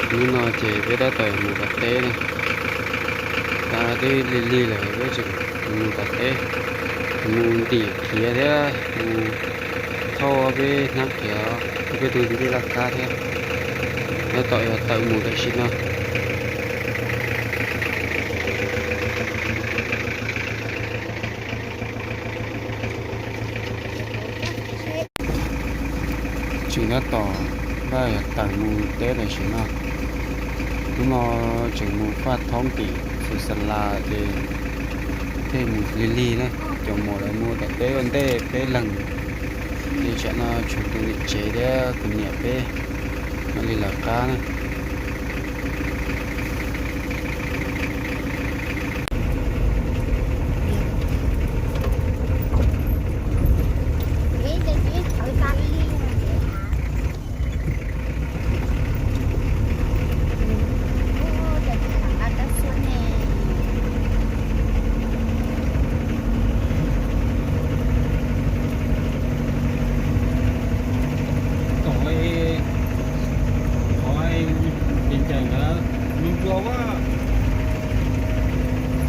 Hnub no ces peb tab tom mus tom teb na. Twb lig lig lawm peb tseem mus tom teb, mus ntim khiav thiab mus thauj peb hnab khiav, peb tus ncej laj kab thiab. Tab tom yog tawm mus tam sim no. Tseem tab tom npaj tawm mus teb tam sim no. Hnub no tseem mus faj thoob tim Xus Xas Las ces thiaj mus lig lig na. Cov muam lawv mus tom teb ua ntej peb leeg, ces tsam no tshuav tus niam tsev thiab kuv niam peb mam li lawv qab na.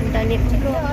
Ntawm niam txiv hluas.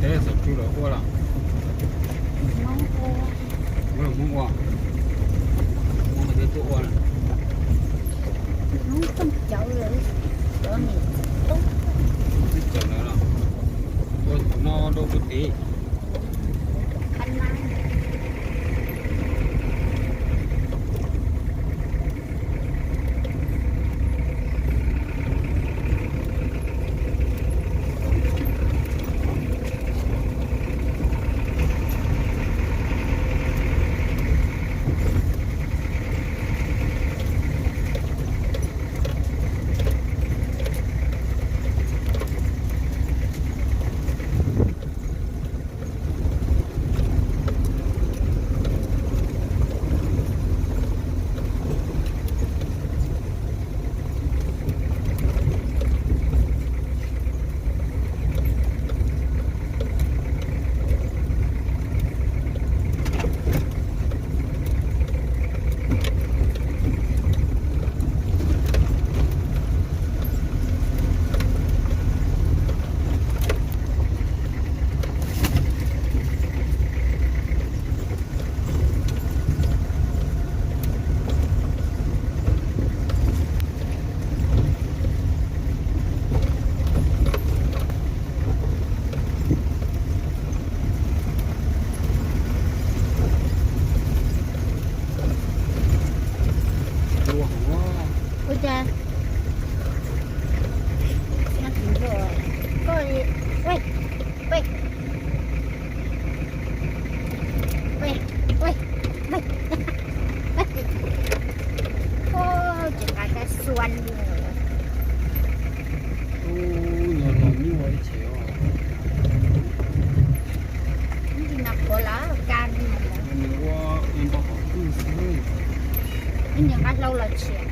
Teb xav tsuj lawv ua los? Ua los Hmoob ua, Hmoob mas thiaj tuaj ua na. Hmoob tooj cawv lawm, cov niam txiv Tus tid. Ua cas? Koj, ue, ue, ue, ue, ue. Tsis nqa kab xuas li. Ub, yog los nyuaj ib chim os. Ntsis mas puav lawm, ka li mas lawm. Nws ua npau taws twj xwb. Ib niag nqa hlau los tshiam.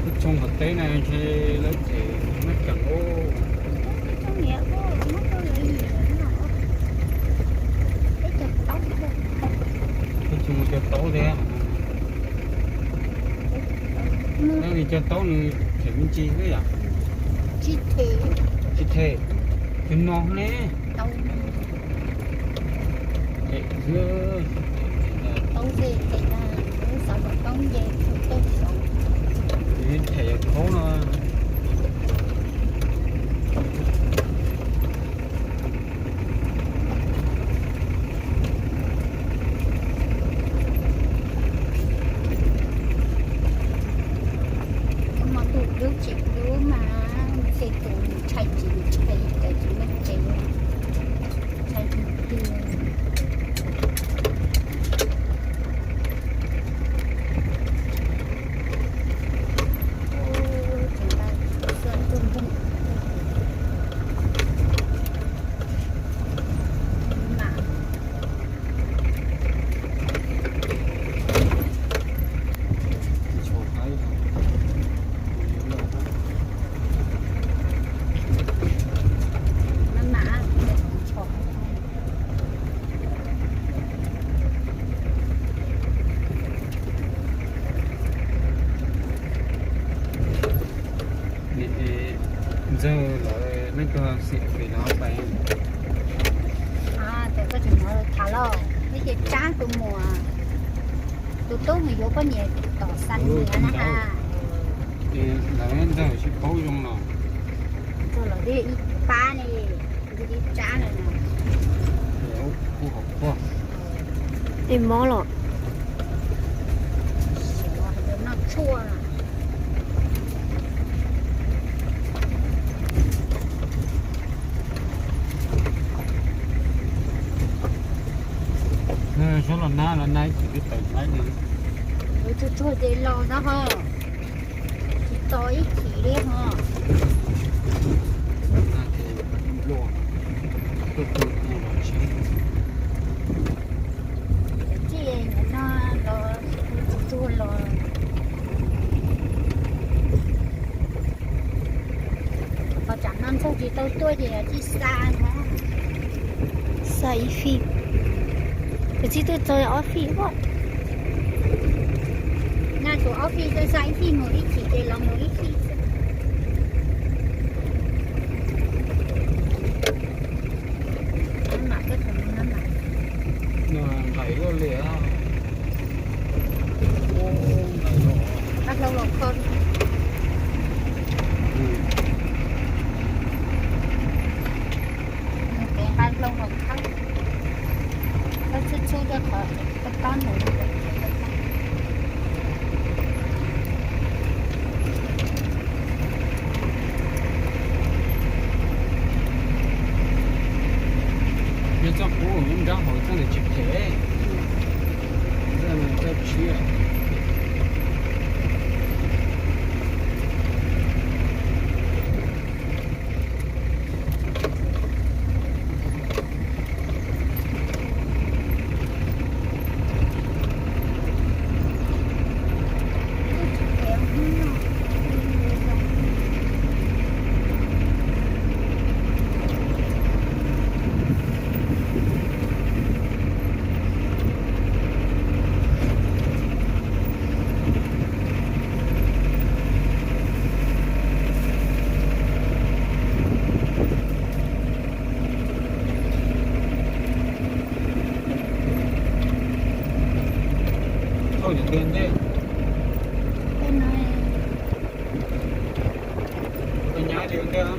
Lub tshooj qaum teb no ntshe lawv them maj ceem ub. Lub tshooj cov taub thiab. Leej twg cov taub nws them me ntsis xwb yom? Tsis them, tsis them, cov no ne. Taub xwb, xav kom taub nce, taub xav. Them yog khaub no. Koj mas tus hlub tsis hlub mas, ces tus ntshai tsis ntshai, cov tsis meej tsev, ntshai tus twg. Ntxawg lawv nej tuaj xim pem no pais. Ces koj tseem hnov tham los, ib ce tsab tus muam, tus tub mus yuav poj niam tom Xas Nias na ha. Lawv ntxawg tsis paub zoo los. Ntxawg los twb ib pab ne, ib tsab lawm no. Ua hauv qhua. Tej mob los. Noj tshuaj. Suab los nab los nab ib chim twb tawm laib li. Yuav tsuag tsuag ces los no ho. Tsis tos ib chim li ho. Nab ces nplua, tuaj tu tu los tsheb. Txij no los tsuag tsuag los. Qhov tsam no Ntxawg tsis tau tuaj ces tsis xa no. Xa ib fij. Kuv txij tuaj txog ob fij pob. Nag tus ob fij, xa ib fij mus ib chim ces los mus ib fij xwb. Li, nqa hlau los kho. Nqa hlau los kho, kho txhub txhub rau qhov tob tob ntawd. Yog txoj qub nrab hauv txoj ntawd tsis phem, txoj tshiab. Thauj cov tiag ntej. Koj nyab li ua ntej.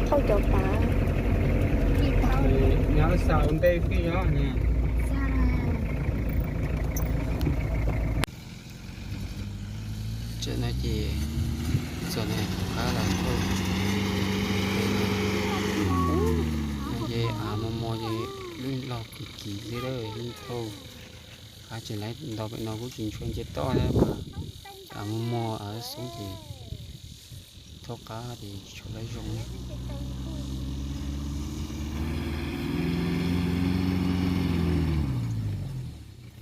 Thauj cov pav. Nyab xa ua ntej fij os. Tseem no ces txog ne, qab los thauj. Ces av mos mos ces lub log kiv kiv xwb lawm, yeej thauj. Qab tseem laib nto pem no kuj tsis ntshua nce toj thiab mas, av mos mos av xoob ces thauj qab ces tsis tshua laib zoo na.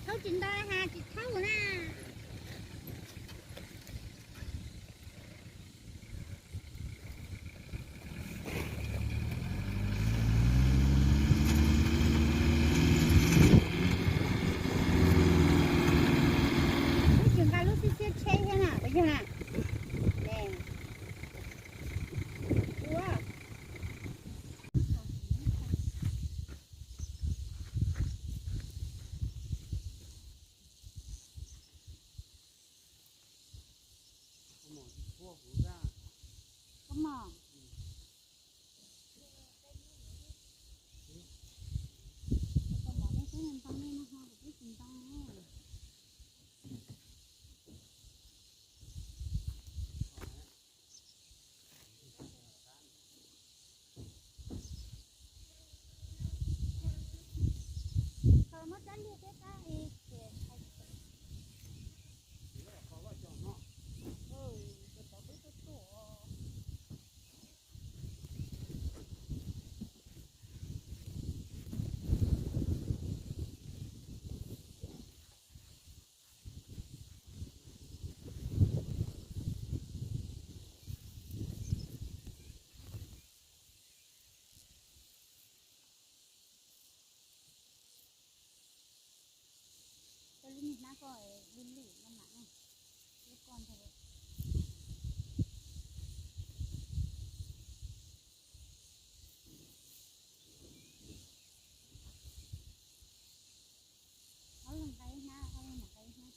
Thauj tsis nto ha, tsis thauj na. Twb tsis nqa lub xiab xiab tsheb thiab na, puas yog na? Ne, ua. Koj lub niag hnab koj lwj lwj no mam, lub koj ntag. Ob leeg nqa ib hnab, ob leeg mam nqa ib hnab.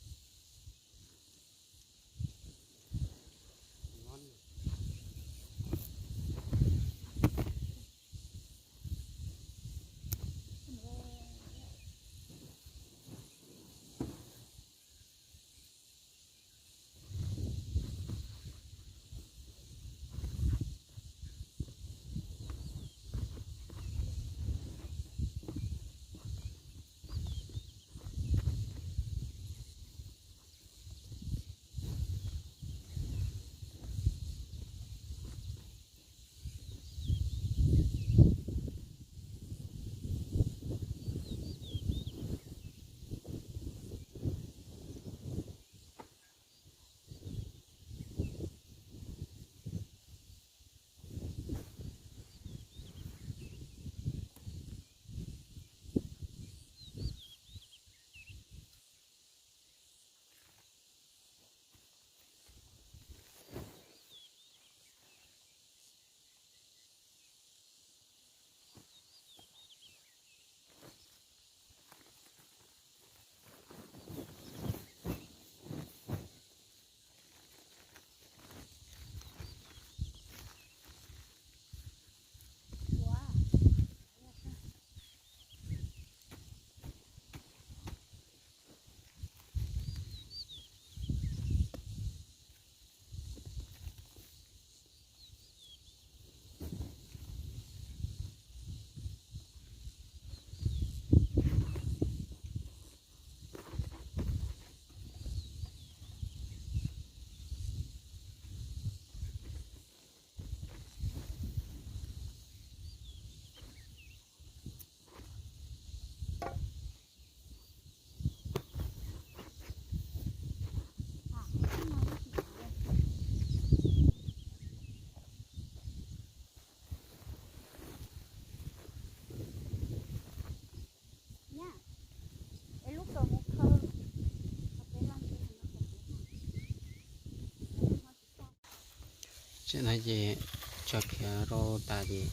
Tam no ces tso khiav rau tas ces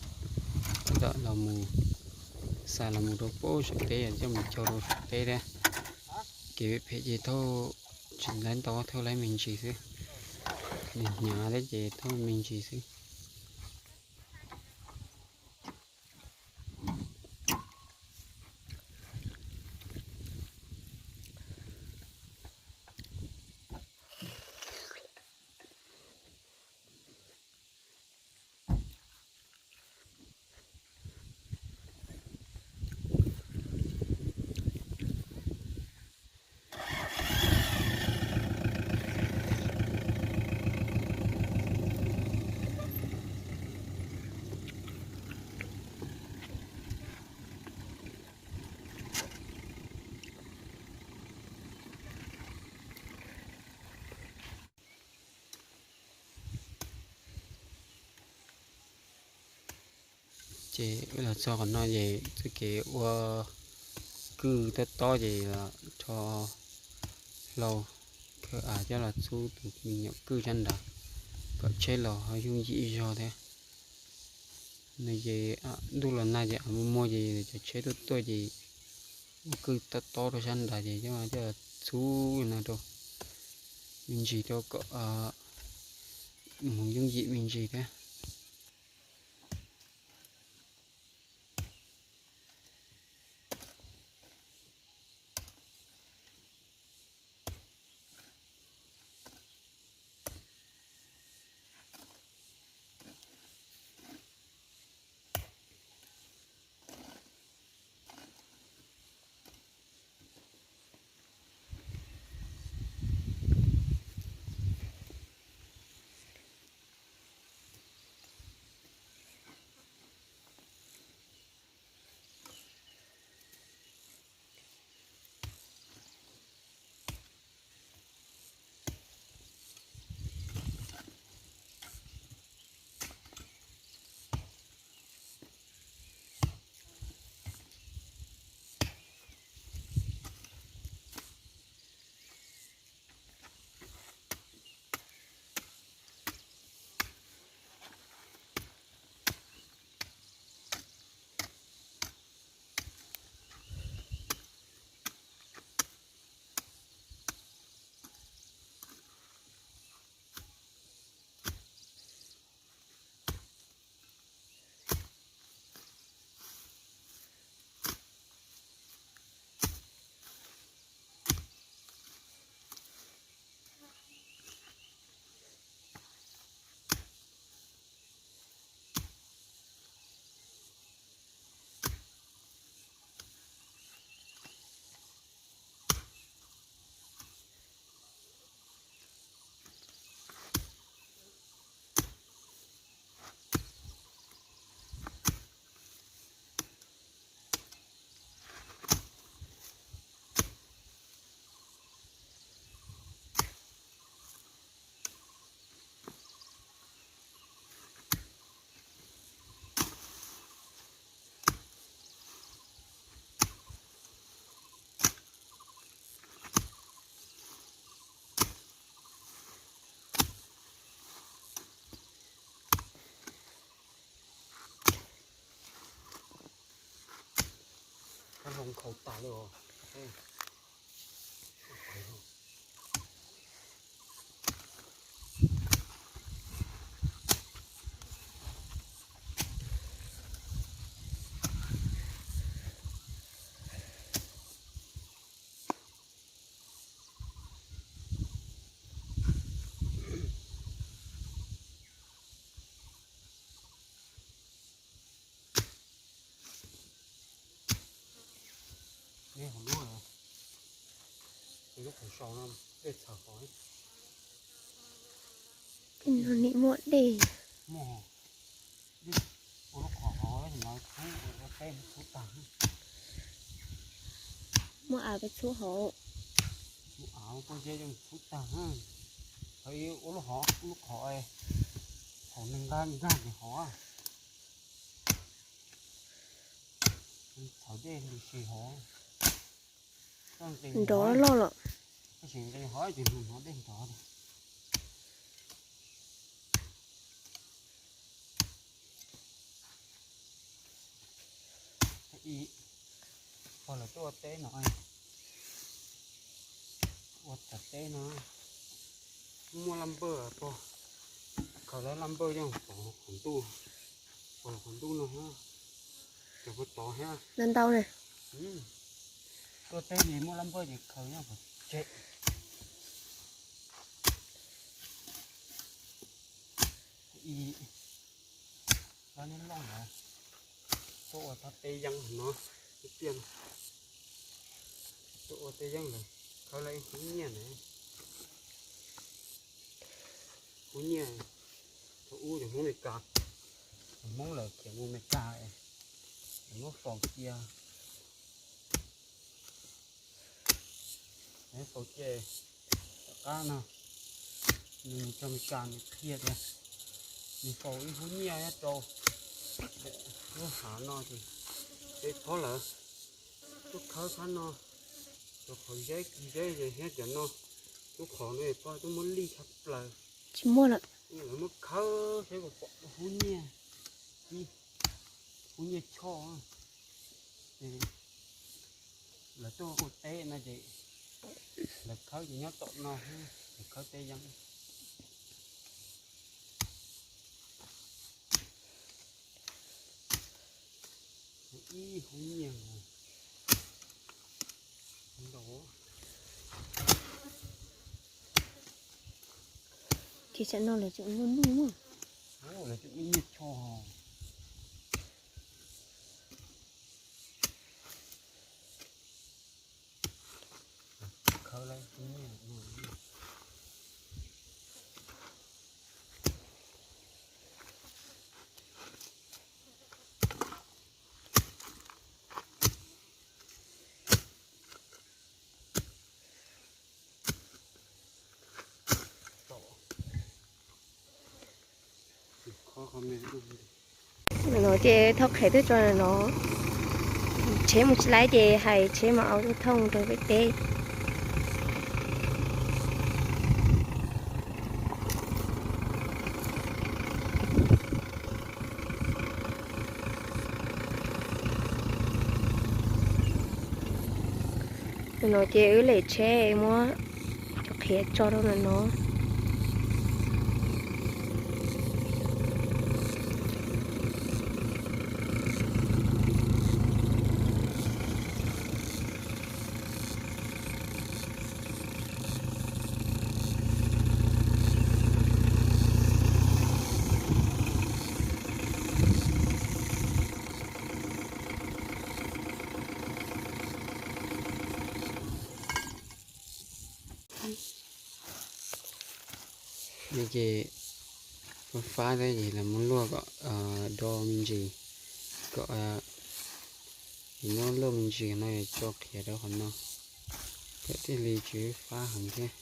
tab tom los mus, xa los mus rau pem saum teb, coj mus cog rau saum teb thiab. Kev phem ces thauj tsis laib ntau, thauj laib me ntsis xwb. Nws hnyav thiab ces thauj me ntsis xwb. Ces wb los txog qhov no ces txoj kev ua kwj tob tob ces rho hlau khawb av coj los txhub tus me nyuam kwj sab nrad kom tsheb los ho yooj yim zog thiab. Nws ces ntuj los nag ces av muaj muaj ces cov tsheb tuaj tuaj ces ua kwj tob tob rau sab nrad ces coj los txhub no rau me ntsis rau kom mus yooj yim me ntsis thiab. Hloov khaus tas li os. Neb hauv lub, lub qhov sau no dej txhawv hov. Nim muaj dej. Muaj, ua lub qhov hov no txhub, ua peb txhub tag. Muaj av peb txhub hauv. Muaj av kuj yeej txhub tag. Hov ib ua lub hov, lub qhov, thaum neeg nkag nkag ces hov. Txhawv dej li si hov. Nrov loj lawm. Tab sis nqi hov ces nws hnov dej nrov. Pog lawv tuaj ua teb no, ua teb no, muaj laj npawj pog, khaws lawv laj npawj yeej pov qhov ntuj, pov qhov ntuj no, cov pov tod thiab. Ntau ne. Tuaj teb ces muaj laj npawj ces khaws nyob pov tseg. Ib, lawv nyob loj ntawd, tuaj ua teb yeeb no, ib tiaj, tuaj ua teb yeeb lawm, khawb lawv ib hub nyiaj ntawd. Hub nyiaj, thaum ub cov Hmoob Amelikas, cov Hmoob lawv khiav mus Amelikas, cov Hmoob faus cia, faus cia, tom qab no nws mus txog Amelikas nws qhia tias nws faus ib hub nyiaj nyob rau lub hav no ces peb phob lawv tuaj khawb phab no, cov qhov zeb kis zeb ces thiab cov no, lub qhov no pog twb muab lij tshaj plaws. Tsis muaj lawm. Lawv muab khawb saib puas pom hub nyiaj, hub nyiaj choj. Lawv tuaj ua teb no ces lawv khawb ces nyob tom no, lawv khawb teb yeeb. Ib hub nyiaj ntau. Ces tsam no lawv tseem muaj nuj, lawv tseem muaj nyiaj choj. Khawb lawv hub nyiaj no. No ces thauj qhiav twb tso no, tsheb mus tsis laib ces hais tsheb mas au tuaj thauj rau peb teb. No ces wb lem tsheb muab cov qhiav tso rau ntawm no. No ces fab fab thiab ces lawv muab luaj kom do me ntsis, kom muab luaj me ntsis no tso qhiav rau qhov no, kom thiaj li tsis fab heev thiab.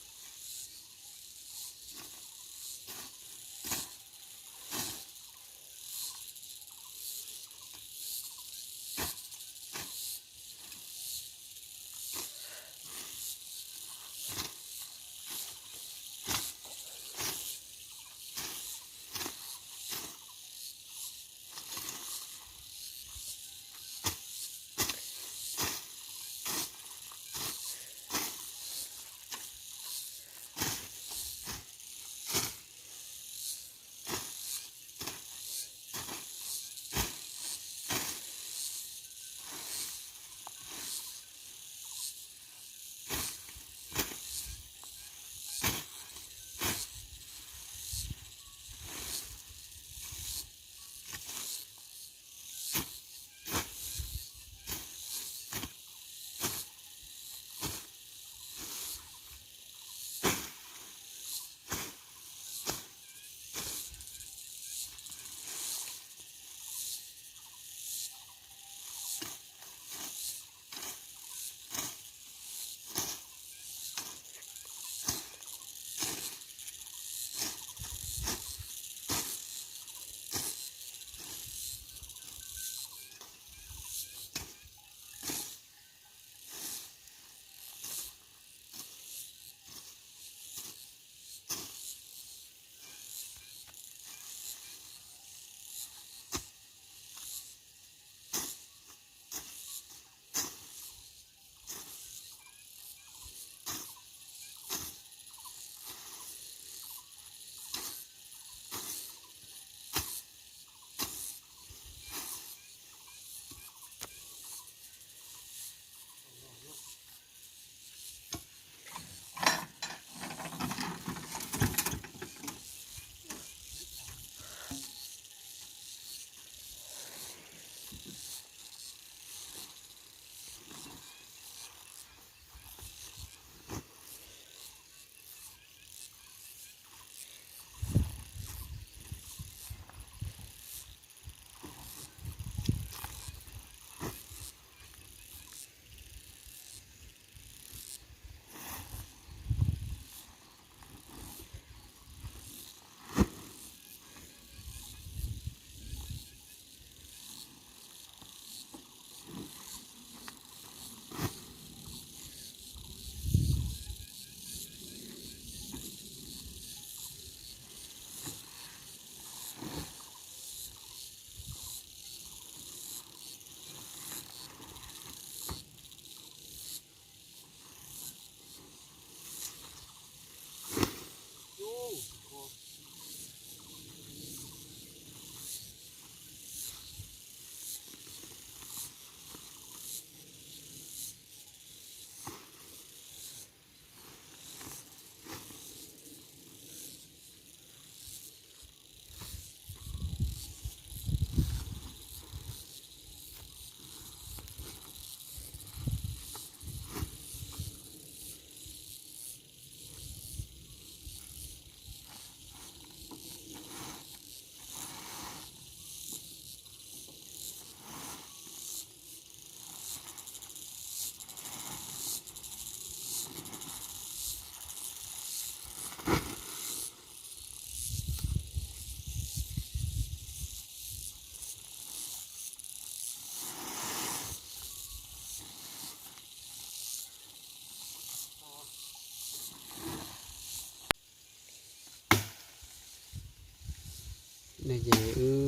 No ces wb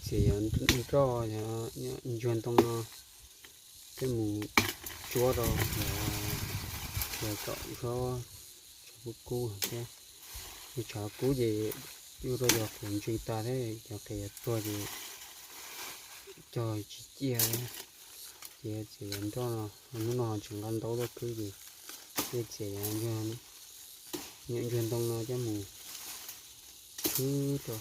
txiav cov nroj, cov ntsuag ntoo no coj mus tsuab rau, yog kom tshav kub kub thiab. Yog tshav kub ces yuav rau cov qhiav ntsws tas thiab cov qhiav yuav tuag ces cog tsis ciaj thiab. Ces txiav cov nroj no, hnub no tseem nqa ntaub tuaj khwb ces thiaj txiav cov nyuam ntsuag ntoo no coj mus khwb rau.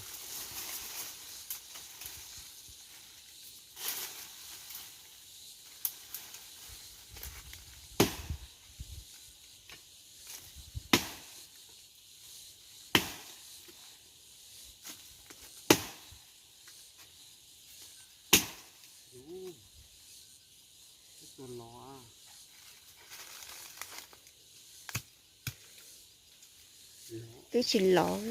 Twb tsis lov.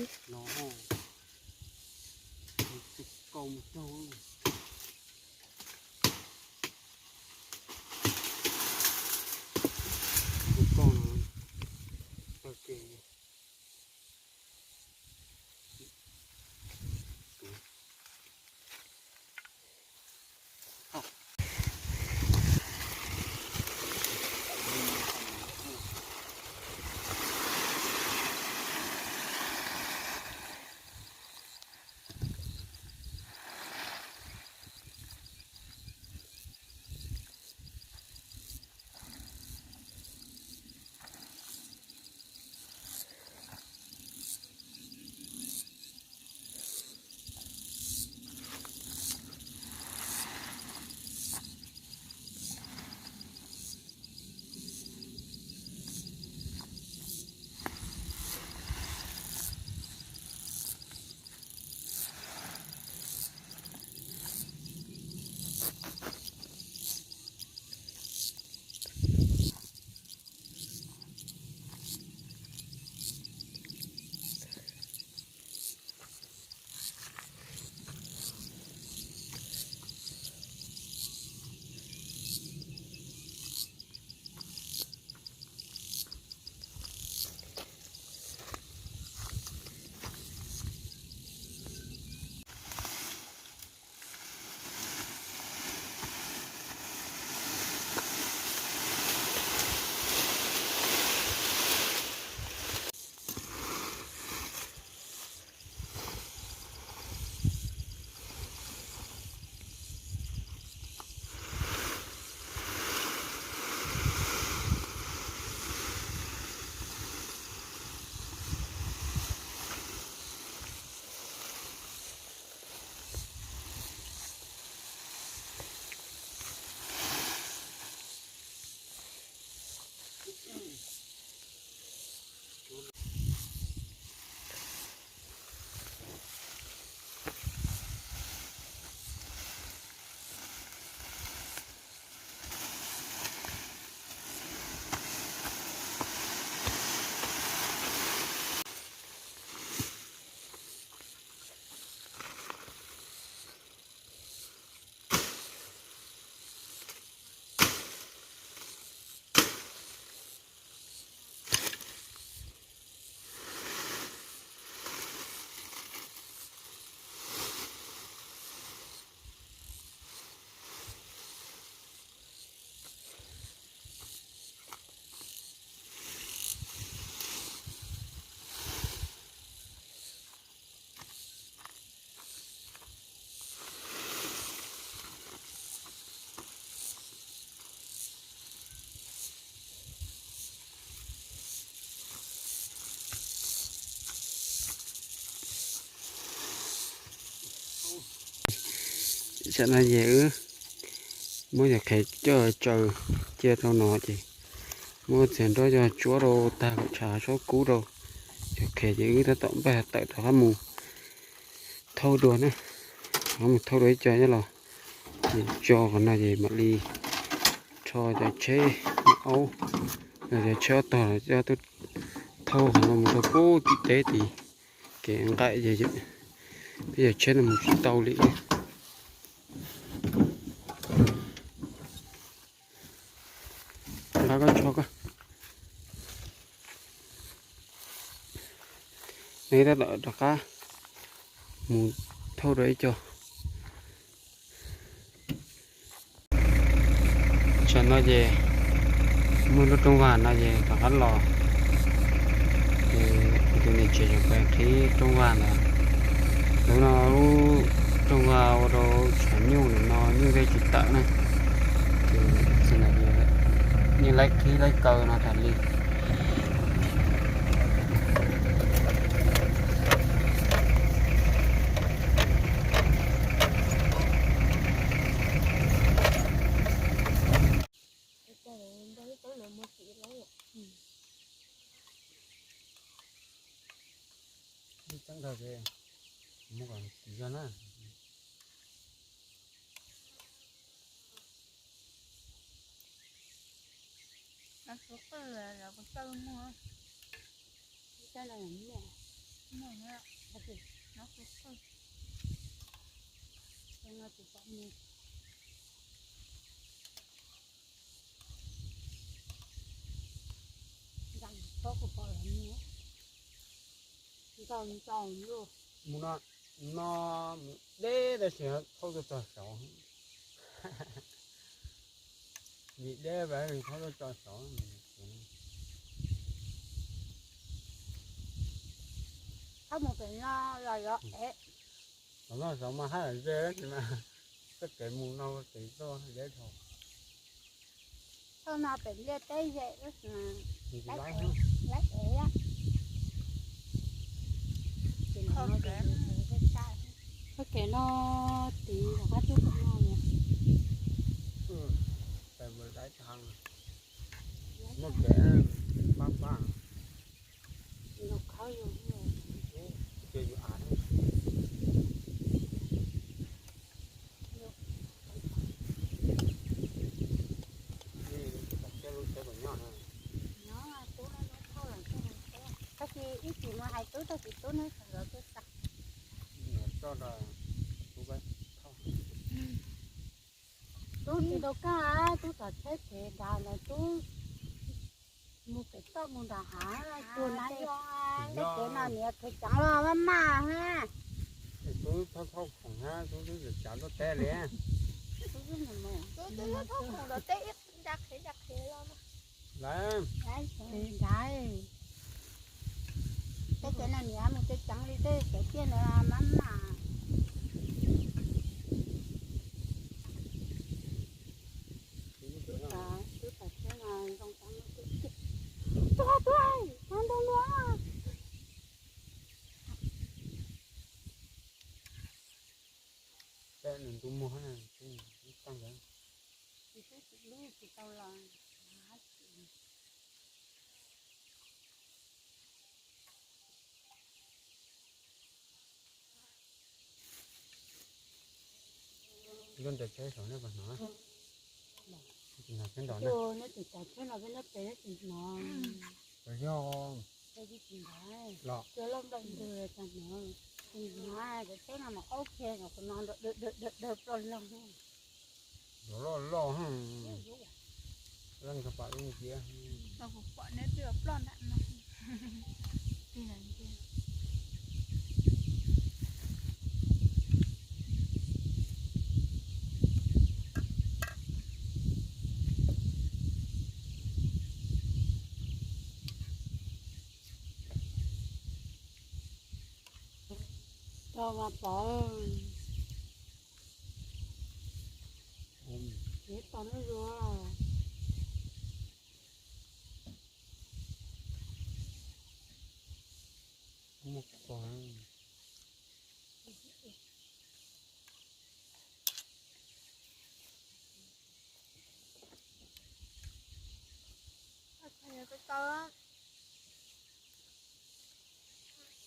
Tam no ces wb muab cov qhiav coj tsaws cia rau no ces muab txiav nroj coj tsuab rau tag kom tshav txhob kub rau cov qhiav ces wb tab tom npaj tawm rov qab mus thauj dua na. Rov qab mus thauj dua ib co nyob los ces tso qhov no ces mam li rho cov tsheb aub, cov tsheb ob tog coj tuaj thauj qhov no mus rau pem tim teb tid. Kev nqaim ces peb cov tsheb no mus tsis tau li. Nqa koj tsho koj. Neb tab tom rov qab Mus thauj rau ib co. Tsam no ces muaj lub rooj vag no ces rov qab los, ces kuv tus niam tsev tseem pais qhib rooj vag ntawd. Hnub no lub rooj vag ua rau tshav nyuj ntawm no nyuj thiaj tsis tawm na. Ces txij ntawd yeej laib qhib laib kaw no tas li. Ib tseeb dhau ces mus kom tsis yog na. Nov tus qwj los puas txawj muag? Txawj los muag. Muag na. Nov tus qwj. Txawj no tus pom muag. Nqa mus txob kuv pom los muag. Ntau ntau luj. Mus no, no mus deb tab sis thauj tuaj txog saud. Vim deb vas thauj tuaj txog saud. Thauj mus pem no los yuav ev. Los no saud mas haj yam ze tab sis mas txoj kev mus no kev tuaj deb dhau. Thauj no pem ntiaj teb ze tab sis mas laib ev, laib ev. Txoj kev no tid rov qab tuaj pem no. Muaj kev pab pab. Yus khawb yus, yus av. Tab sis ib chim mus hais tub, tab sis tub neb sawv ntxov tuaj tag. Tub tsis tau kaj, tub tom tsheb tsev nrad ntawd, tub mus pem toj mus nram hav cuag na. Tej kev no niam kheev ceev los maj maj na. Tub thauj thauj khoom na, tub twb tsav tuaj teb li. Tub twb thauj khoom los teb ib nra qhev nra qhev los. Lawv, nrad, tej kev no niam mus ceev ceev li tej kev tiaj ntawd maj maj. Tub tom tsheb no zoo tau, tub, tub, tub ntoo no. Peb nws ntu muag na, tsis tau los. Nkauj ntes tsheb saum nej puas hnov? Tsis hnov tsheb nrov na. Neb tus tsav tsheb no peb nyob pem neb tsis hnov. Puas yog? Los cua loj nplaum ntws tsis hnov. Tsis hnov, cov tsheb no mas ob phe no kuv no nrov dawg dawg dawg dawg ploj log. Nrov loj loj, leej kawg pam leej ntsia. Los kuv pom neb twb ploj nram no. Tau mas pom. Kev tau neb zuag. Muaj pog. Tau, tau.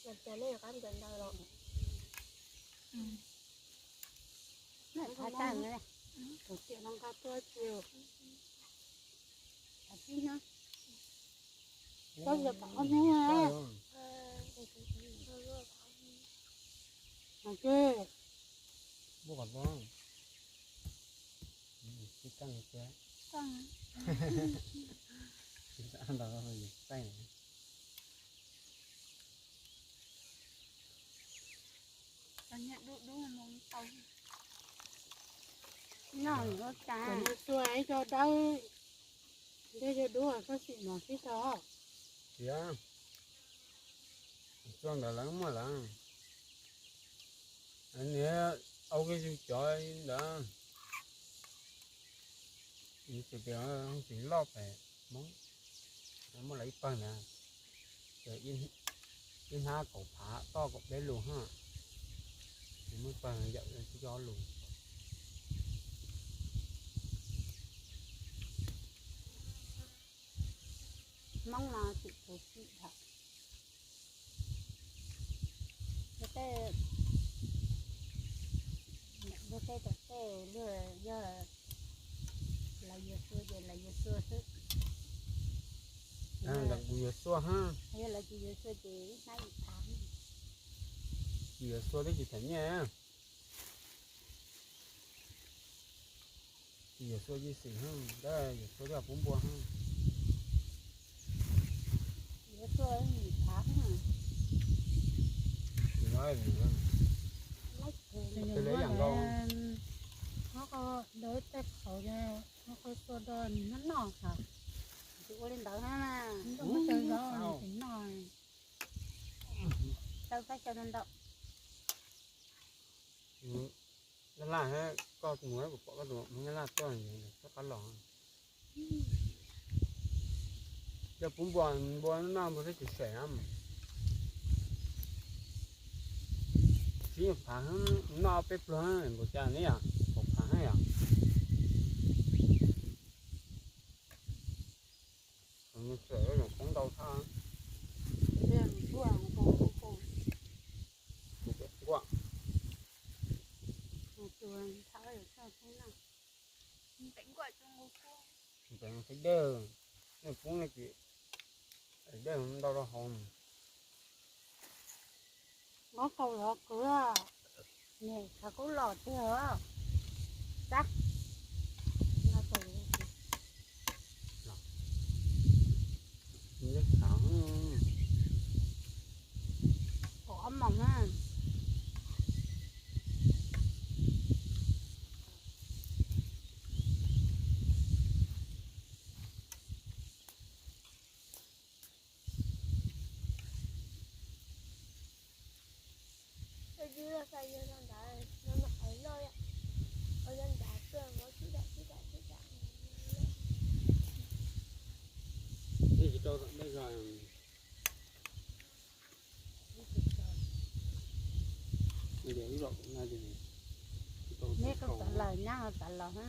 Los cas nej yuav qab ncaws ntawd los? Qhov tias no nqa tuaj cia, qhov tib no, tau yog pom ob hnub na. Mas ke, tsis tau ntau, tsis tau. Noj yuav cas. Cov no xua ib co dawb, ntej yog dub koj xim mos sib tau. Tiag, xua ntawd lawv muaj lawm. Niag au kiag yus cov ntawd, tsis tias tsis loj pem Hmoob, muaj lawv ib pawg ntawd, ces ib hnab kaum phav toj kaum peb lus ha, muaj ib pawg yawm tsis coj lus. Hmoob no tsis txawj xim dhau. Luag tej, luag tej tom tej luag yog lawv yuav xua ces lawv yuav xua xwb. Lawv kuj yuav xua ha. Yog lawv tsis yuav xua ces ib hnab ib phav. Tsis yuav xua twb tsis tham nyiaj. Tsis yuav xua ib xim ha, tab yuav xua twb pub npua ha. Yuav xua ib phav ha. Tsis no, tsis no, tsis no yam nkaus. Nyob qhov ntawd tej qhauv, nyob qhov xua do nws noj noj ha. Tsis ua li ntawd na. Noj tsis noj. Tau txaij xyaw ntau ntau. Nyab Laj, koj mus kuv pom koj tus Hmoob Nyab Laj tuaj, koj qab los. Yog pub npua, npua noj npua thiab tsis sem na. Tsis nyuag phav, noj peb pluag npaum cas ne yom, kaum phav na yom. Poob ntau thaj. Nquaj. Ntev nquaj, ntev nqaij dej, nej poob nej ces dej ntau rau hauv. Nqaij tau lov kwv, niam qhov kub los tiag. Txab. Kaum ob moos na. Ib zos no, neb koj txav laws nyab ho txav laws ha.